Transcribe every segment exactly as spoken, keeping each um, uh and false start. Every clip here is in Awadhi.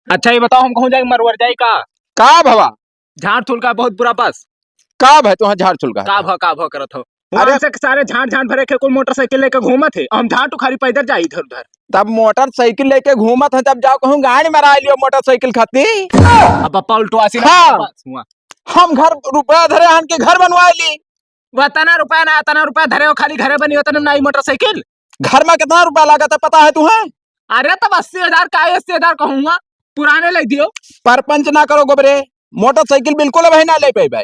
अच्छा, ये बताओ, हम कहूँ जाई, मरवर जाई का? का भवा? झाड़ थुल का बहुत बुरा बस। का भय तुहाँ झाड़ थुल का? का भा, का भा करत हो? अरे हमसे सारे झाड़, झाड़ भरे के कुल मोटरसाइकिल लेके घूमत है, हम झाड़ उखाड़ी पैदल जाई इधर उधर। तब मोटरसाइकिल लेके घूमत है, तब जाओ कहूँ गाड़ी मरा लियो मोटरसाइकिल खाती। अब पप्पा उल्टवासी ना हाँ। बस हुआ। हम घर रुपया धरे आन के घर बनवा ली। वह तना रुपया ना, तना रुपया धरे हो, खाली घरे बनी हो, तना नाई मोटरसाइकिल। घर में कितना रुपया लागत है, पता है तुहे? अरे, तब अस्सी हजार का, अस्सी हजार कहूँगा, पुराने ले दियो। परपंच ना करो गोबरे, मोटरसाइकिल बिल्कुल अबही ना ले पइबे,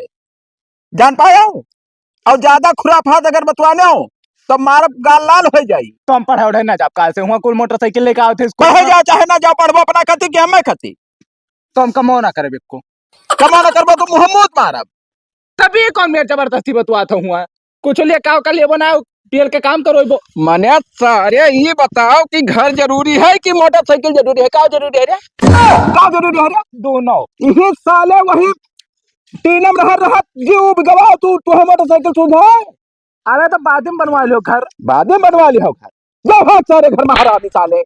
जान पायो। और ज्यादा खुराफात अगर बतवाने हो, तो मारब गाल लाल हो जाई। तो हम पढ़े उढ़े ना जाब, काहे से हुआ कुल मोटरसाइकिल लेके आवत है स्कूल पढ़े में। जाओ चाहे ना जाओ, पढ़बो अपना खातिर कि हमें खातिर? तो हम कमो ना करब एको। कमो ना करबो तो मुँह मूत मारब। तभी कौन मेर जबरदस्ती बतवात हुआ? कुछ लेके आओ, कल ये बनाओ, पियल के काम करो, वो। मने सारे ये बताओ कि घर जरूरी है कि मोटरसाइकिल जरूरी है? का जरूरी है रे? का जरूरी है रे? दोनों। इही साले वही टीनम रह रहा, जीव उब गवा तू, तू मोटरसाइकिल सुझाए। अरे तो बाद में बनवा लियो घर। बाद में बनवा लियो घर। जाओ भाग सारे घर में, हरामी साले।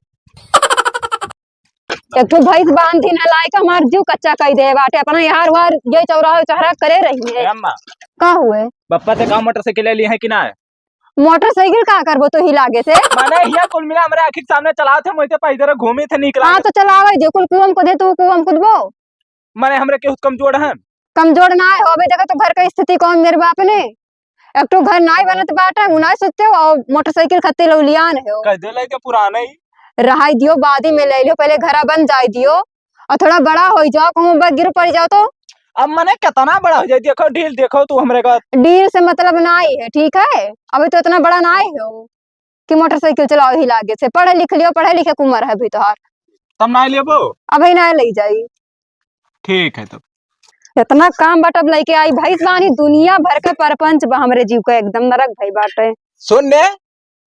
एक ठो भैंस बांधी ना लायक हमार जीव कच्चा कई दे बाटे। अपना यार वार ये चौराहा चौराहा करे रही है। ए अम्मा। का हुए? बप्पा से का मोटरसाइकिल ले ली है कि ना? मोटरसाइकिल का करबो तू ही लागे से? माने हिया कुल मिला हमरे आँखी के सामने चलावत है, मोइते पैदल घूमी थे निकला। हाँ तो चलावे जो कुल कुआम को दे तू कुआम कूदबो। माने हमरे केहू कमजोर हन? कमजोर ना हो, अबे देखा तो घर का स्थिति कौन मेरे बाप ने। एक ठो घर नाई बनत बाटे, उ नाई सोचते हो, और मोटरसाइकिल खत्ती लौलियान है। कह दे लइके पुराना ही। रहाई दियो, बादी में ले लियो, पहले घरा बन जाए दियो, और थोड़ा बड़ा हो जाओ, कहूँ बा गिर पड़ जाओ तो। अब मने कितना बड़ा हो जाए, देखो ढील, देखो तू हमरे का। ढील से मतलब नाई है, ठीक है, अभी तो इतना बड़ा नाई हो कि मोटरसाइकिल चलाओ ही लागे से। पढ़े लिख लियो, पढ़े लिखे के उम्र है अभी तोहार। तब नाई लेबो? अभी नाई ले जाई। ठीक है तब। इतना काम बाटे, अब लइके आई भैंस बानी, दुनिया भर के परपंच बा हमरे जीव का, एकदम नरक भई बाटे। सुन ने,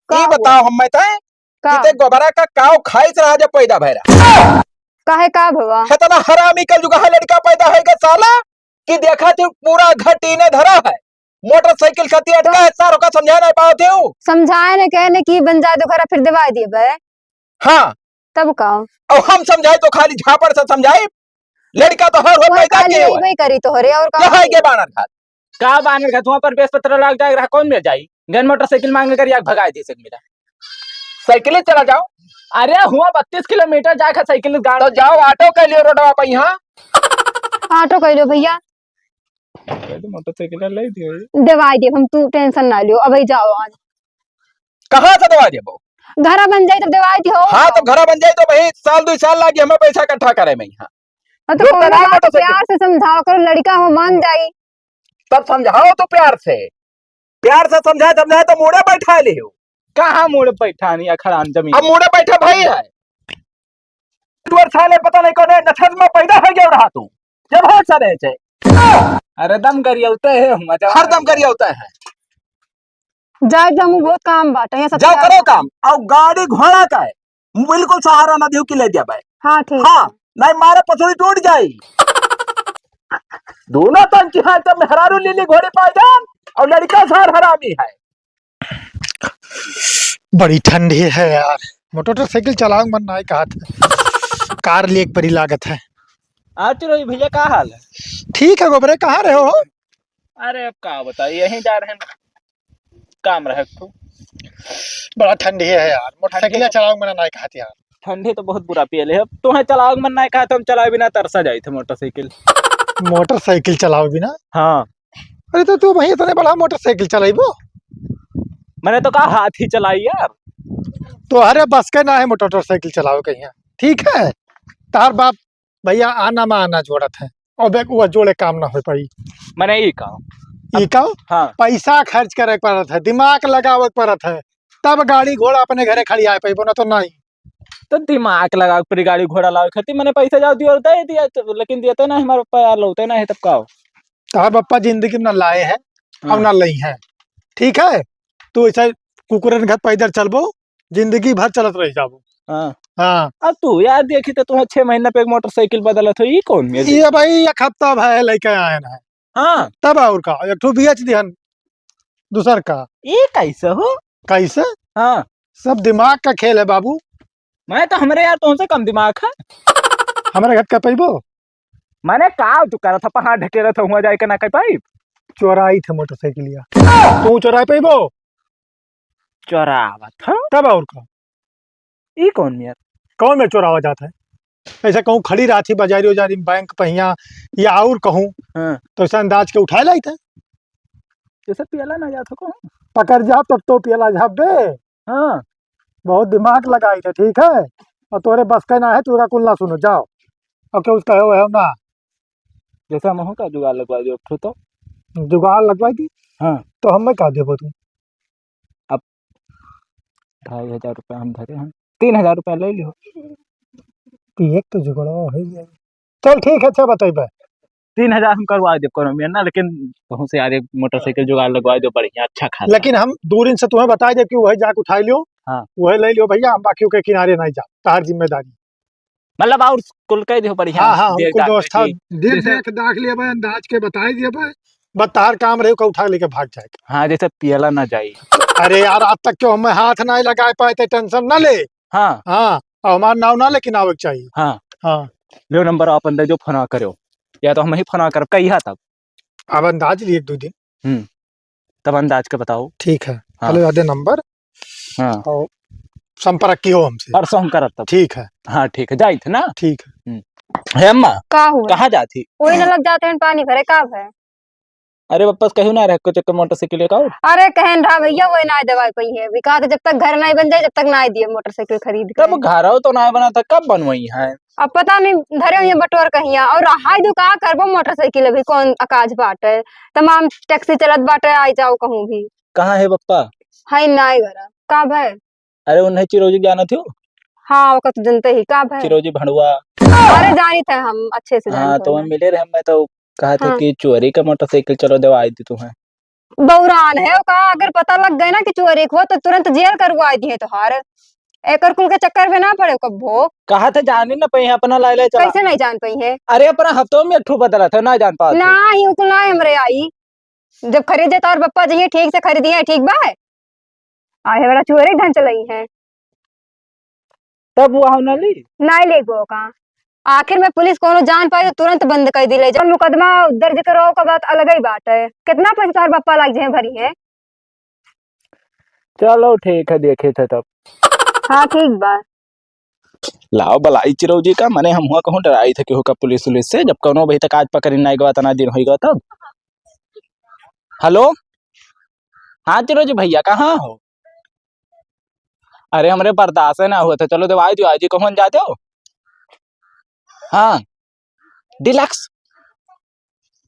का ई हुआ? बताओ हम मैं तय का? कि ते गोबरा का काव खाइस रहा जब पैदा भय रहा? काहे का भवा? इतना हरामी कल जुगा है लड़का पैदा है के साला कि देखा थे पूरा घर टीने धरा है, मोटरसाइकिल खत्ती अटका तो है, सार ओका समझा नहीं पावत हो। समझाए ने कहे ने कि बन जाए तो घर फिर दिवाई दिए बे। हाँ। तब का? और हम समझाई तो खाली झापड़ से समझाई। लड़का तो हर हो वही पैदा खाली के यही हुआ। वही करी तो हो रे, और का यहाँ होई? के बानर घाट। का बानर घाट? वहाँ पर बेस पत्र लाग जाए रहा, कौन मिल जाई? गन मोटरसाइकिल मांगे कर याक भगाए दे सक मेरा। साइकिल ही चला जाओ। अरे हुआ बत्तीस किलोमीटर जाए खा साइकिल गाड़। तो जाओ ऑटो कर लियो रोडवा पे यहाँ। ऑटो कर लियो भैया। अरे तो मोटरसाइकिल ले दियो। देवाई दे हम, तू टेंशन ना लियो, अबे जाओ आज। कहाँ से देवाई देबो? घरा बन जाई तब देवाई दियो। हाँ, तब घरा बन जाई तो भाई साल दो साल लागी हमें पैसा इकट्ठा करे में यहाँ। हाँ, तो जो कौनो तना बात मोटरसाइकिल। प्यार से समझाओ करो, लड़का हो मान जाई। तब समझाओ तो प्यार से, प्यार से समझाए, समझाए तो मुड़े बैठा ले हो। कहाँ मुड़े बैठा नहीं, अखड़ान जमीन। अब मुड़े बैठा भाई है। तू और साले पता नहीं कौन है, नक्षत्र में पैदा हो गया रहा तू। जब हो साले से। अरे दम गरियाउते है, मजा हर दम गरियाउते है। जाए दम बहुत काम बाटे, ये सब जाओ करो काम, और गाड़ी घोड़ा का है, बिल्कुल सहारा ना दियो कि ले जाबे। हाँ, ठीक। हाँ, नहीं मारे पसुड़ी टूट जाई। दोनों तन की हाथ में हरारू लीली घोड़ी पायदान और लड़का सार हरामी है। बड़ी ठंडी है यार, मोटरसाइकिल चलावे मन नाई कहत है, कार लिए एक परी लागत है। हाँ, चिरोजी भैया, का हाल है? ठीक है गोबरे, कहाँ रहे हो? अरे, अब का बताई, यहीं जा रहे हैं, काम रहे एक ठो। बड़ा ठंडी है यार, मोटरसाइकिल ठंडी तो चलावे मन नाई कहत यार। ठंडी तो बहुत बुरा पियले है, अब तोहे चलावे मन नाई कहत, हम चलावे बिना तरसा जाई थे मोटरसाइकिल। मोटरसाइकिल चलावे बिना? हाँ। अरे तो तू भाई इतने बड़ा मोटरसाइकिल चलाइबो? मैंने तो कहा हाथ ही चलाई यार। तो अरे बस के ना है मोटरसाइकिल चलावे कहीं, ठीक है? तार बाप भैया आना मा आना जोड़त है, और बैग वो जोड़े काम ना हो पाई। मैंने ई का? ई का? हाँ। पैसा खर्च करे के पड़त है, दिमाग लगावे के पड़त है, तब गाड़ी घोड़ा अपने घरे खड़ी आ पाइबो, ना तो नहीं। तो दिमाग लगा के पूरी गाड़ी घोड़ा लावे खातिर मैंने पैसा जाओ दियो दे दिया, तो लेकिन दिया तो ना हमारे पापा यार लौटे ना है, तब का हो? तार पप्पा जिंदगी में ना लाए हैं और हाँ। ना लई हैं, ठीक है? तू ऐसा कुकुरन घर पैदल चलबो, जिंदगी भर चलत रह जाबो। हाँ। हाँ। अब तू यार देखी तो तुहा छह महीना पे एक मोटरसाइकिल बदलत हो, ई कौन मेरे? ये भाई एक हफ्ता भय लेके आए हैं। हाँ। तब और का, एक ठो बेच दिहन दूसर का। ई कैसे हो? कैसे? हाँ। सब दिमाग का खेल है बाबू। मैं तो, हमरे यार, तोहसे कम दिमाग है। हमरे घर का पइबो? माने का तू करत ह, पहाड़ ढकेलत ह, हुआ जाए के ना कह पाइब? चोराई थे मोटरसाइकिलिया। तू चोराई पइबो? चोरावत ह? तब और का? ई कौन मेर? कौन मेर चोरावा जात है? ऐसे कहूँ खड़ी रहत ही बाजारी उजारी में, बैंक पहिया या और कहूँ, हाँ। तो ऐसे अंदाज के उठाए लाइत है। जैसे पियला ना जात हो कहूँ। पकड़ जा तब तो पियला जाबे। हाँ। बहुत दिमाग लगाई थे, ठीक है? और तोरे बस का ना है, तू का कुल्ला सुनो, जाओ। और केहू से कहो है ना। जैसे हम हो का जुगाड़ लगवा दियो, उठो तो। जुगाड़ लगवा दी? हाँ। तो हमें का देबो तू? अब ढाई हजार रुपया हम धरे हैं, तीन हजार रुपया ले लियो। तो एक तो जुगड़वा हो जाए। चल ठीक है, अच्छा बताइबे। तीन हजार हम करवा देब कोनो में ना, लेकिन तोहसे यार एक मोटरसाइकिल जुगाड़ लगवा दो बढ़िया, अच्छा खासा। लेकिन हम दूरिन से तुम्हें बता देब कि वही जाके उठा लियो, हाँ। वही ले लियो भैया, हम बाकी के किनारे नहीं जाब, तार जिम्मेदारी। मतलब और कुल कह दियो बढ़िया, हाँ, हाँ, हम देख कुल दाख व्यवस्था के। देख जैसे देख दाख लिया भाई, अंदाज के बताई दिया भाई, बस तार काम रहे का उठा लेके भाग जाए। हाँ, जैसे पियला ना जाई। अरे यार, आज तक क्यों हमें हाथ ना लगाए पाए थे, टेंशन ना ले। हाँ। हाँ, और हमार नाव ना लेकिन आवे के चाहिए। हाँ। हाँ। लो नंबर अपन दे जो, फोन करो, या तो हम ही फोन करब, कहिया तब? अब अंदाज लिए एक दो दिन। हम्म, तब अंदाज के बताओ। ठीक है, हाँ। हेलो, यादे नंबर। हाँ। और संपर्क कियो हमसे। परसों हम करब तब। ठीक है। हाँ, ठीक है, जाइत है ना? ठीक है। हम्म। हे अम्मा, का हुआ? कहाँ जात ही? वही नलक जात हैं, पानी भरे, का भय? अरे बप्पस कहू ना रहे, कुछ एक मोटरसाइकिल का और? अरे कहन रहा भैया, वही ना दवाई पई है। अभी कहा था जब तक घर नहीं बन जाए, जब तक ना दिए मोटरसाइकिल खरीद के। तब घर हो तो ना बना था, कब बनवाई है? अब पता नहीं, धरे हुए बटोर कहिया। और हाय दो का करबो मोटरसाइकिल, अभी कौन अकाज बाटे? तमाम टैक्सी चलत बाटे, आई जाओ कहूँ भी। कहाँ है बप्पा? है ना घर। का भय? अरे उन्हें चिरौजी जाना थियो? हाँ, ओका तो जनते ही, का भय? चिरौजी भंडुआ। अरे जानित है, हम अच्छे से हाँ, जानित तो है। मैं मिले रहे, मैं तो कहा था हाँ। कि चोरी का मोटरसाइकिल चलो देवा आई थी तुम्हें। बौरान है ओका, अगर पता लग गए ना कि चोरी को तो तुरंत जेल करवा दिए तोहार। एकर कुल के चक्कर में ना पड़े कब्बो। कहा था जानी ना पई है अपना लाए लाए चला। कैसे नहीं जान पई है? अरे अपना हफ्तों में एक ठो बदला था, ना जान पावत ना है। ही उकुल ना हमरे आई। जब खरीद जाता और बप्पा जी ठीक से खरीदी है, ठीक बा? आहे बड़ा चोरी ढंग चलई है। तब वो ना ली? नाई लेगो का। आखिर में पुलिस कोनो जान पाई तो तुरंत बंद कर दिले। जब मुकदमा दर्ज करो का बात अलग ही बात है। कितना पैसा तोहर बप्पा लाग जाए भरी है? चलो ठीक है, देखे थे तब। हाँ ठीक बा। लाओ बलाई चिरौजी का, मने हम हुआ कहूँ डराई थे केहू का पुलिस उलिस से, जब कौनो अभी तक आज पकड़ी नाई गवा, तना दिन होई गवा तब। हेलो, हाँ चिरौजी भैया, कहाँ हो? अरे हमरे बर्दाश्त ना हुआ था, चलो देवाई दियो, आज कहूँ जाते हो? हाँ, डिलक्स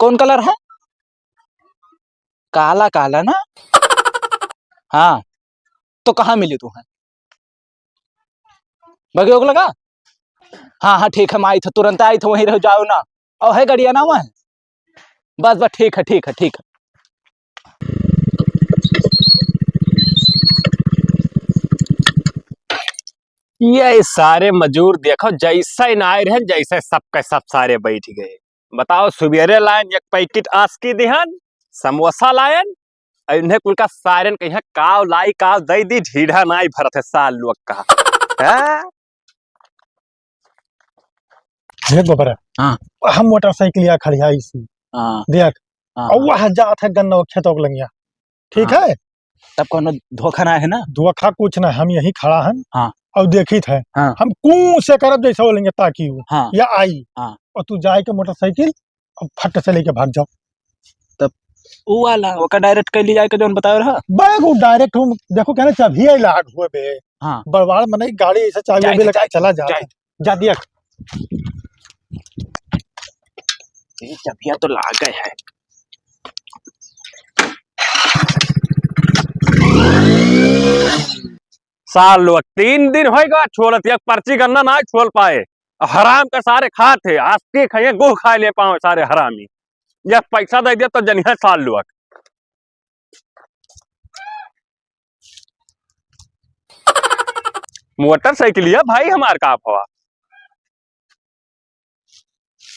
कौन कलर है? काला काला ना? हाँ, तो कहाँ मिली तू है? बगे ओक लगा? हाँ, हाँ, ठीक है, हम आई थे, तुरंत आई थे, वहीं रह जाओ ना। और है गड़िया ना वहाँ? बस, बस, ठीक है, ठीक है, ठीक है। ये सारे मजूर देखो, जैसे ही ना आए रहन, जैसे सबके सब सारे बैठ गए। बताओ, सुबेरे लायन एक पैकेट आसकी दिहन, समोसा लायन, और इन्हें कुल का सारेन कहिया काव लाई, काव दई दी, ढीढ़ा नाई भरत है सार लोग का। हैं? देख बबरा, हाँ। हम मोटरसाइकिल या खड़िया इसी। हाँ। देख, हाँ, और हाँ। वह जात है गन्ना खेतों के लंगिया। ठीक हाँ। है? तब कोनो धोखा ना है ना? धोखा कुछ ना, हम यही खड़ा हन हाँ। और देखित है। हाँ। हम कूं से करब जैसे वो लेंगे ताकि वो हाँ। या आई। हाँ। और तू जाए के मोटरसाइकिल और फट से लेके भाग जाओ। तब ऊ वाला, ओका डायरेक्ट कर ली जाए के जौन बतावे रहा। बड़े को डायरेक्ट हम देखो कहना चाबिये लाग हुए बे। हाँ। बड़वाड़ मने गाड़ी ऐसे चाबी जाए अभी दे, लगा जाए चला दे, जाता जाए है। दे। जा दिया। ये चाबिया तो लाग गए है। सार लोग तीन दिन होई गवा छोड़त, एक पर्ची गन्ना ना छोड़ पाए। हराम के सारे खात है, आस्ती खाइए, गोह खाए ले पावे सारे हरामी। यह पैसा दे दिया तो जनिया सार लोग। मोटरसाइकिलिया भाई हमार का भवा?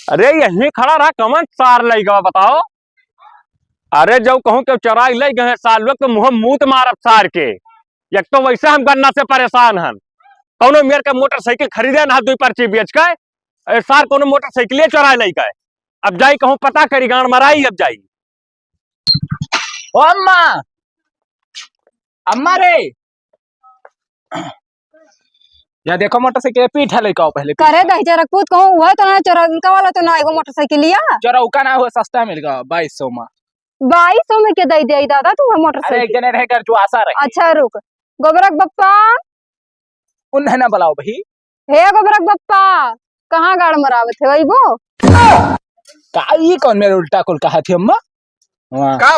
अरे यहीं खड़ा रहा, कमन सार लई गवा बताओ? अरे जब कहूँ के चोराई लई गए सार लोग तो मुँह मूत मारब सार के। एक तो वैसे हम गन्ना से परेशान हन, कौनो मेर का मोटरसाइकिल खरीदे ना दुई पर्ची बेच के, ए सार कौनो मोटरसाइकिल चोराए लइके। अब जाई कहूँ पता करी, गांड मराई अब जाई। ओ अम्मा, अम्मा रे, या देखो मोटरसाइकिल पीठ है लइका पहले पीठ। करे दहिजरा पूत कहूँ, उहे तो ना चोरा, उनका वाला तो ना एगो मोटरसाइकिलिया। चोरौका ना हो, सस्ता मिल गया बाईस सौ में। बाईस सौ में के दे दे दादा तू अरे एक मोटरसाइकिल? जने रहे घर जो आशा रहे। अच्छा रुक, गोबरक बप्पा। उन्हें ना बुलाओ भाई। हे गोबरक बप्पा, कहाँ गाड़ मरावत है भाई वो? का ई कौन मेरे उल्टा कुल कहा थी अम्मा? वाह। का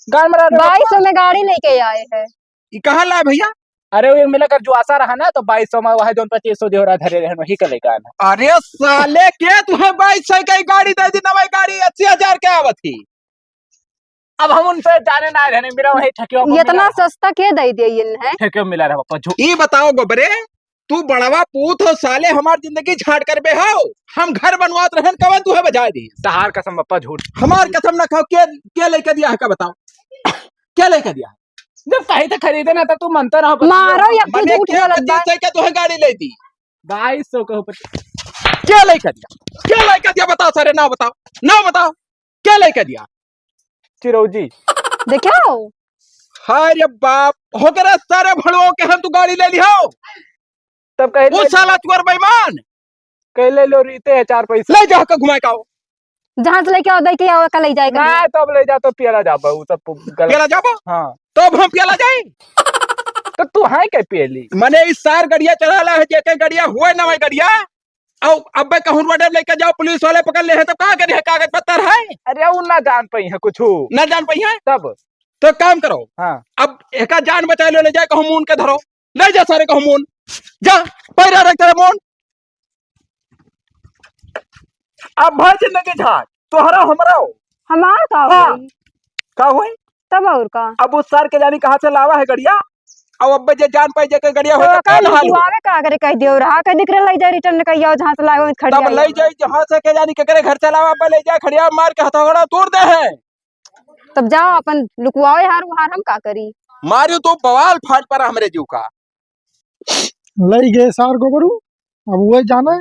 गाड़ मरा रहे बाईस सौ बप्पा? में गाड़ी लेके आए हैं। ई कहाँ ला भैया? अरे वो मिला कर जो आशा रहा ना तो बाईस सौ में वह जौन पच्चीस सौ देवरा धरे रहन वही का लेके आना। अरे साले के तुम्हें बाईस सौ का गाड़ी दे दी, नवाई गाड़ी अस्सी हजार के आवत ही। अब हम उनसे जाने ना रहने, मेरा वही ठेकेवा पर इतना मिला रहा। सस्ता के दे दिया इन्हें? ठेकेवा मिला रहा बप्पा, झूठ। ई बताओ गोबरे, तू बड़वा पूत हो साले, हमार जिंदगी झाड़ करबे हो। हम घर बनवात रहन, कवन तू है बजाय दी? तहार कसम बप्पा, झूठ। हमार कसम ना खाओ, के, के लेके दिया है का बताओ? के लेके दिया है? जब कहीं तो खरीदे ना तो तू मनता रहो बच्चा। मारो या मने झूठ के बोलत बा। पच्चीस सौ का तू है गाड़ी ले दी? बाईस सौ के ऊपर। के लेके दिया? के लेके दिया बताओ सारे, ना बताओ, ना बताओ। के लेके दिया? चिरौजी। देखो। हाय रे बाप, होकरे सारे भड़वो के हम तू गाड़ी ले लिहो। तब कहे वो ले साला चोर बेईमान। कहे ले लो रीते है चार पैसे। ले जा के घुमाए का आओ। जहाँ से लेके आओ, दे के आओ, का ले जाएगा? ना, तब ले जा तो पियला जाबा, वो सब गलत। पियला जाबा? हाँ। तब हम पियला जाई? तो तू है के पियली? मने इस सार गड़िया चला ला है, जेके गड़िया हुए ना वही गड़िया। औ अब्बे कहूँ रोडे लेके जाओ, पुलिस वाले पकड़ ले हैं, तब का करे है? कागज पत्तर है? अरे, उ ना जान पाई है कुछ। ना जान पाई है? तब? तो काम करो। हाँ। अब एका जान बचा लो, ले जाए कहूँ मून के धरो, ले जा सारे कहूँ मून, जा, पैरा रख तेरा मून। अब भाई जिंदगी झाड़, तोहरा हमरा हो। हमार का हाँ। होई? का होई? तब और का? अब उस सार के जानी कहाँ से लावा है गड़िया, अब अब्बे जे जान पाई जेके गड़िया तो होई, तो का का ना हाल होई? लुकुआवे का करे कह दियो रहा, कह निकले ले जाए रिटर्न कहियो जहाँ से लाए हो खड़ी तब आई ले हो। जाई जहाँ से के जानी केकरे घर चलावा, अब्बे ले जाए खड़िया मार के हथौड़ा तोड़ दे है। तब जाओ अपन लुकुआओ यार, वहार हम का करी? मारियो तो बवाल फाट पड़ा हमरे जीव का। लई गए सार गोबरू, अब वही जाने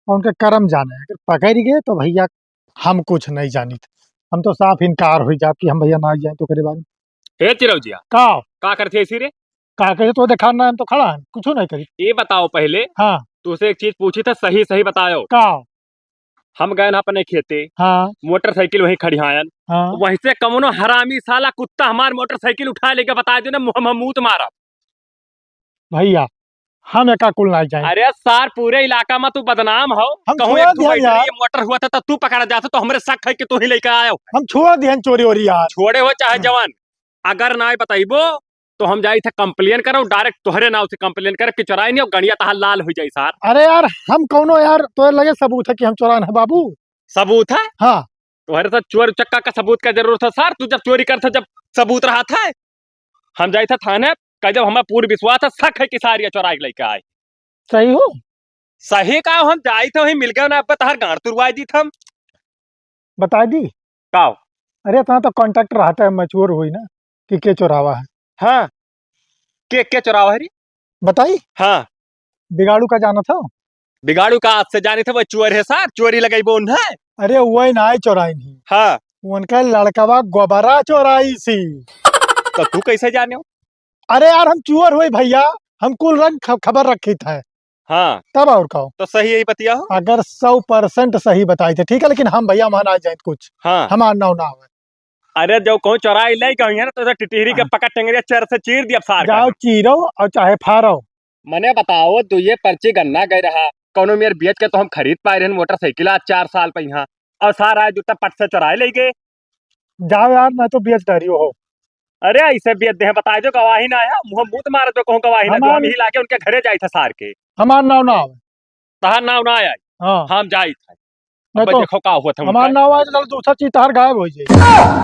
और उनके करम जाने। अगर पकड़ गए तो भैया हम कुछ नहीं जानित, हम तो साफ इनकार हो जात कि हम भैया ना जाए तो करे बारे। हे चिरौजिया, का? का करते ऐसी रे? का करे तो देखा ना, हम तो खड़ा है, कुछ नहीं करी। ये बताओ पहले, हाँ। तुझसे एक चीज पूछी था, सही सही बताओ। का? हम गए ना अपने खेते, हाँ। मोटरसाइकिल वहीं खड़ियायन, हाँ। वहीं से कमनो हरामी साला कुत्ता हमार मोटरसाइकिल उठा लेके बता दे ना, मुँह में मूत मारा। भैया, हम एका कुल ना जाए। अरे सार, पूरे इलाका में तू बदनाम हो। हम कहूँ छोड़ एक ठो दिहन बैठे यार। ये मोटर हुआ था तो तू पकड़ा जाता तो हमरे शक है कि तू ही लेके आयो। हम छोड़ दिहन चोरी वोरी यार। छोड़े हो चाहे जवान, अगर ना बताइबो तो हम जाई थे complain करो, direct तोहरे नाव से complain करे कि चोराई नहीं हो, गड़िया तहार लाल हो जाई सार। अरे यार, हम कौनो यार तोरे लगे सबूत है कि हम चोरान है बाबू? सबूत है? हाँ। तोहरे साथ चोर चक्का का सबूत का जरूरत है सार? तू जब चोरी करत है, जब सबूत रहा था, हम जाई था थाने, कह जब हमें पूर्ण विश्वास है, शक है कि सार ये चोराई के लेके आए। सही हो? सही का, हम जाई थे वहीं मिल गए ना, अब तहार गांड तुरवाई दी हम। बता दी। का? अरे इतना तो contact रहता है, mature हुई ना कि के चोरावा है। हाँ, के, के चोरावा है रे? बताई? हाँ। बिगाड़ू का जानत हो? बिगाड़ू का आज से जानी थे, वो चोर है सार, चोरी लगाई बोन है। अरे वही ना आई चोराई नहीं। हाँ। उनका लड़कवा गोबरा चोराई सी। तो तू कैसे जाने हो? अरे यार हम चोर हुई भैया, हम कुल रंग ख-, खबर रखी था। हाँ। तब और का हो? तो सही यही बतिया हो। अगर सौ percent सही बताई थे, ठीक है, लेकिन हम भैया वहाँ ना जाए कुछ। हाँ। हमार नाव ना आवे। अरे, जब कहूँ चोराई ले गई है ना, तो ऐसे टिटहरी के हाँ। पकड़ टेंगरिया चर से चीर दिया सार का। जाओ चीरो और चाहे फारो। मने बताओ, दुइये पर्ची गन्ना गए रहा, कौनो मेर बेच के तो हम खरीद पाए रहन मोटरसाइकिल आज चार साल पहिया, और सार आए जूता पट से चोराए ले गए। जाओ यार, मैं तो बेच डरियो हो। अरे, ऐसे बेच दे, बताए जो गवाही ना है, मुँह मूत मार जो कहूँ गवाही ना दो, हमार हम ही लाके उनके घरे जाए थे सार के। हमार नाव ना आवे। तहार नाव ना आए। हाँ। हम जाई थे। नहीं अब तो देखो का हुआ था हमार उनका। नाव आए तो दूसरा चीज तहार गायब हो जाए।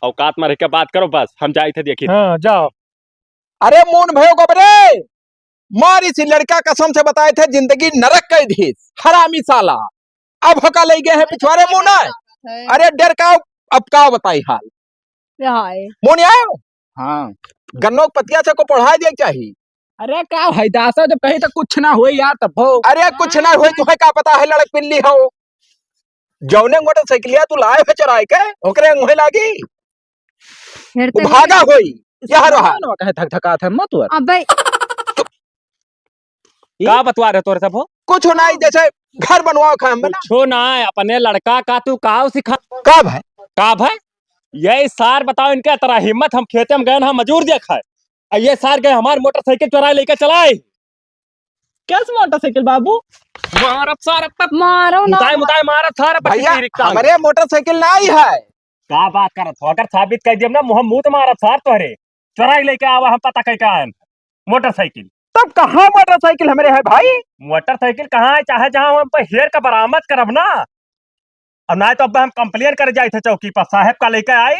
औकात में रह के बात करो बस, हम जाई थे देखी। हाँ, जाओ। अरे मून भयो गोबरे, मार इसी लड़का कसम से बताए थे जिंदगी नरक कर दी, हरामी साला। अब हका ले गए हैं पिछवारे मून है। अरे डर का, अब का बताई हाल। हाय। मून आयो? हाँ। गन्नो के पतिया से को पढ़ाई दे चाहिए। अरे का भाई दासा, जब कहीं तो कुछ ना होई यार, तब हो। अरे कुछ ना होई, तुहे का पता है लड़क पिल्ली हो। जौने मोटरसाइकिलिया तू लाए है चुराए के, ओकरे मुँहे लागी। फिर वो तो भागा होई, यह रहा। कौन कहे धक धकात है, मत हुआ। अबे। का बतवा रहे तोरे सब हो? कुछ नहीं, जैसे घर बनवाओ खाए हम बना। कुछो ना, अपने लड़का का तू काव सिखा? का भाई? का भाई? ये सार बताओ, इनके तरह हिम्मत, हम खेते में गए ना मजूर देखा है, और ये सार गए हमार मोटरसाइकिल चुराए लेके चलाए। कैसे मोटरसाइकिल बाबू? मारब सार अब तक। मारो ना। मुताए, मुताए मारब सार अब तक भैया, तेरी टांग। हमरे मोटरसाइकिल नहीं है। का बात करत हो? अगर साबित कर दियब ना, मुँह मुँह तो मारब सार तोहरे। चुराई लेके आवा, हम पता कई का आएन। मोटरसाइकिल। तब कहाँ मोटरसाइकिल हमरे है भाई? मोटरसाइकिल कहाँ है? चाहे जहाँ हम पे हेर का बरामद करब ना। अब ना तो अब हम complain करे जाए थे चौकी पर, साहब का लेके आए,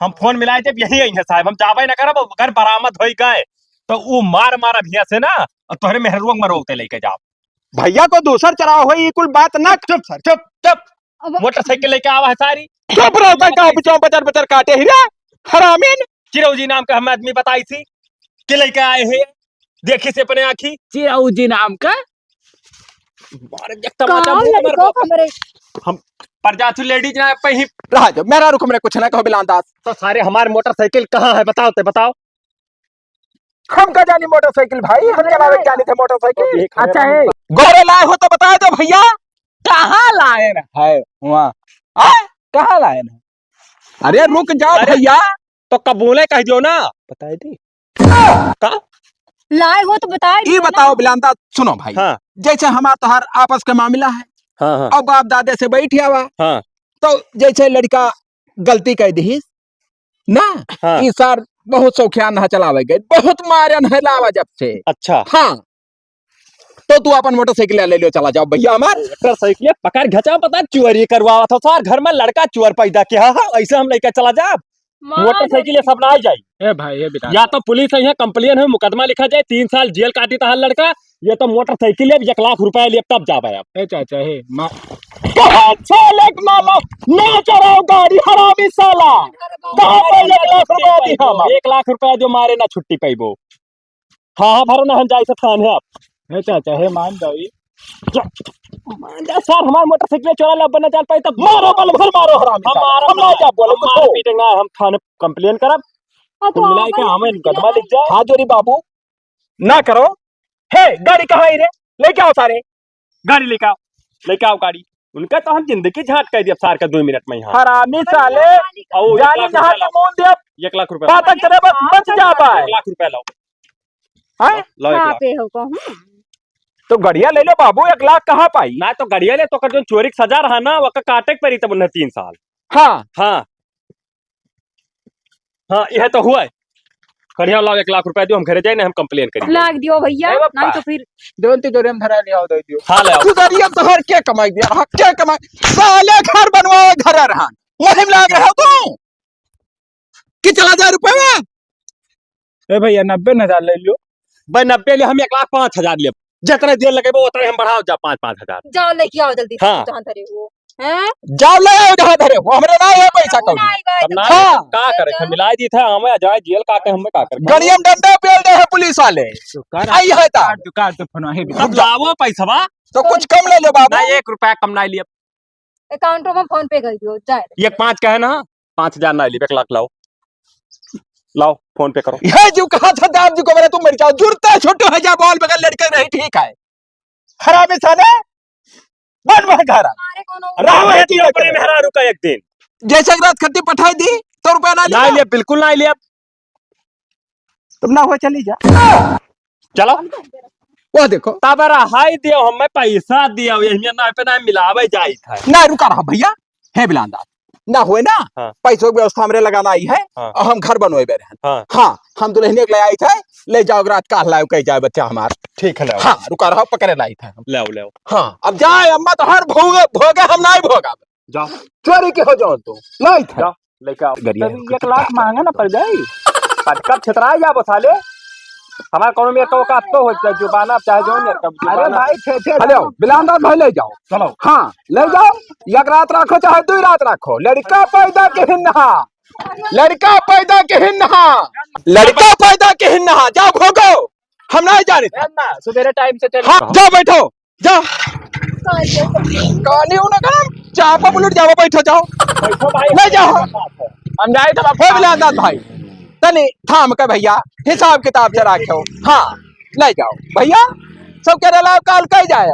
हम फोन मिलाए जब यही आई है साहब, हम जाबे ना करब। अगर बरामद होई गए तो ऊ मार मार अभिया से ना, और तोहरे मेहरुआ के मरौते लेके जाओ। भैया को दूसर चराव होई, ये कुल बात ना। चुप सर, चुप, चुप। अब मोटरसाइकिल लेके आवा है सारी। चुप रहो, का बिचार बिचार बचर बचर काटे ही रे, हरामीन। चिरौजी नाम का हम आदमी बताई थी कि लेके आए हैं, देखी से अपने आँखी। चिरौजी नाम का? मार एक तमाचा कहाँ मुंह मार लड़को को। हमरे? हम पर जा तू लेडीज ना पे ही। रहा जो, मेरा रुक, हमरे कुछ ना कहो बिलान दास। तो सारे हमारे मोटरसाइकिल कहाँ है, बताओ ते बताओ। हम का जानी मोटरसाइकिल भाई, हम चलावे के जानी थे मोटरसाइकिल। अच्छा है। गोरे लाए हो तो बता दो भैया। कहाँ लाए है वहाँ? आए? कहाँ लाए है? अरे रुक जाओ अरे, भैया। तो कबूले कह दियो ना। बताए दी। का? लाए हो तो बताए ई दियो ना। बताओ बिलांदा, सुनो भाई। हाँ। जैसे हमार तोहार आपस के मामला है, हाँ, हाँ। अब बाप दादे से बैठ आवा, हाँ। तो जैसे लड़का गलती कह दिहिस ना, हाँ। ई सार बहुत शौकियान है चलावे गए, बहुत मारन है लावा जब से। अच्छा। हाँ। तो तू अपन मोटरसाइकिल ले लियो, चला जाओ भैया हमार। मोटरसाइकिल पकड़ घचा, पता चोरी करवावा था सार, घर में लड़का चोर पैदा किया है, ऐसे हम लेके चला जाब? मार मोटरसाइकिल ये सब ना आ जाई। ए भाई, ए बेटा। या तो पुलिस है, यहाँ complain है, मुकदमा लिखा जाए, तीन साल जेल काटी तहार लड़का। ये तो मोटरसाइकिल है, एक लाख रुपया लिए तब जाबे अब। ए चाचा, हे, मा- कहाँ साले के मामा, ना चलाओ गाड़ी, हरामी साला। कहाँ पे एक लाख रुपया दी हम? एक लाख रुपया जो मारे ना छुट्टी पाइबो। हाँ, हाँ, भरो ना, हम जाए से थाने अब। हे चाचा, हे मान जाओ ई। जा, मान जा सर, हमार मोटरसाइकिल चोरा ले, अब ना जान पाई तब मारो, बल भर मारो, हरामी हम साला। मारब हम ना ना, जाब बोले हम कुछ मार हो। पीटे ना, हम थाने complain करब। हाँ, तो कुल मिला के अपन हमें मुकदमा लिख जाए। हाथ जोड़ी बाबू, ना करो। हे, गाड़ी कहाँ है रे? लेके आओ सारे। गाड़ी लेके आओ, लेके आओ गाड़ी। उनका तो हम जिंदगी झाट कर दिया सार का दो मिनट में यहाँ। हरामी साले, और एक जानी लाख यहाँ रुपया के लाओ। मुंह दिया। एक लाख रुपया लाओ। बात करे बस, बच जा पाए। एक लाख रुपया लाओ। हैं? लाओ, लाओ एक हाँ, लाख। पे हो कहूँ। तो गड़िया ले लो बाबू, एक लाख कहाँ पाई? ना तो गड़िया ले तो कर जो चोरी के सजा रहा ना, वका काटे के पड़ी तब उन्हें तीन साल। हाँ। हाँ। हाँ, यह तो हुआ है। बढ़िया, लाओ, एक लाख रुपया दियो, हम घरे जाए, नहीं हम complain करी। लाग दियो भैया, ए बाप्पा। नहीं तो फिर। जौन तिजोरी में धरा लिया हो, दे दियो। हाँ, ले आओ। तिजोरिया तोहर के कमाई दिया, हाँ, के कमाई? साले घर बनवाए, घर रहन। वही में लाग रहे हो तू। कि चला जाए रुपया? ए भैया, नब्बे हजार ले लियो। भाई, नब्बे ले, हम एक लाख पाँच हजार लेब। जितने देर लगेबो, उतने हम बढ़ाओ जा, पाँच, पाँच हजार। जाओ, लेके आओ जल्दी से, हाँ। जहाँ धरे हो। हैं? जाओ, ले आओ जहाँ धरे हो, हमरे ना है पैसा कौड़ी। नहीं, भाई, तब ना हाँ। का करे, हम मिला दी था, हमें जाए जेल काटे, हमें का करे? गड़िया में डंडा पेल दे है पुलिस वाले। तो कर, आई है ता। काट दो, काट दो फोन, हे भी। तब लावो पैसा बा। तो कुछ कम ले लो बाबू। ना, एक रुपया कम ना लिया। Account में PhonePe कर दियो, जाए। एक पाँच का है ना, पाँच हजार ना लिया, एक लाख लाओ। लाओ, PhonePe करो। ये जो कहा था, दाब जो को मेरे तुम मर जाओ, जुड़ता है, छोटो है, जा बोल बगल लड़का नहीं ठीक है। हरामी साले, बन वह घर। हमारे कौन हो? राम है तू अपने मेहरारू का एक दिन। जैसे एक रात खत्ती पठाई दी, तो रुपया ना ना लिया। लिया, बिल्कुल ना लिया। तुम ना हुआ, चली जा। चलो। वो देखो। तब रहाई दियो, हमें पैसा दियो, यही ना पे ना मिलावे जाई था। ना, रुका रहा भैया, हे बिलांदा। ना होए ना, हाँ। पैसों की व्यवस्था हमरे लगाना आई है, हाँ। और हम घर बनवाए बे रहे हैं। हाँ। हाँ, हम दुल्हनिया के ले आई थे, ले जाओ रात का लाओ, कही जाए बच्चा हमार। ठीक है, ले आओ। हाँ, रुका रहा, पकड़े लाई थे हम। ले आओ, ले आओ। हाँ, अब जाए, अम्मा तो हर भोगे, भोगे हम नहीं भोगा। जाओ। चोरी के हो जाओ तू, लाई थे। जाओ, लेके आओ। गरिया तब एक लाख मांगा ना पड़ जाई। पर कब छितराए जाबो साले? हमार कौनो मेर का औकात तो हो जाए, जुबान आप चाहे जो मेर का अरे जुबान आप। भाई, छे, छे, हेलो, बिलांदा भाई ले जाओ। चलो। हाँ, ले जाओ। एक रात रखो चाहे दुई रात रखो। लड़का पैदा के हिन्हा। लड़का पैदा के हिन्हा। लड़का पैदा के हिन्हा। जाओ भोगो। हम नहीं जाने। ना, सुबेरे टाइम से चल। हाँ, जाओ बैठो, जाओ। कानी उन्हें कहा, चापा बुलेट जाओ, बैठो, जाओ। बैठो भाई। ले जाओ। हम जाए तो हो बिलांदाज भाई, तनी थाम के भैया, हिसाब किताब से रखो। हाँ, ले जाओ भैया, सब कह रहा काल कह जाए।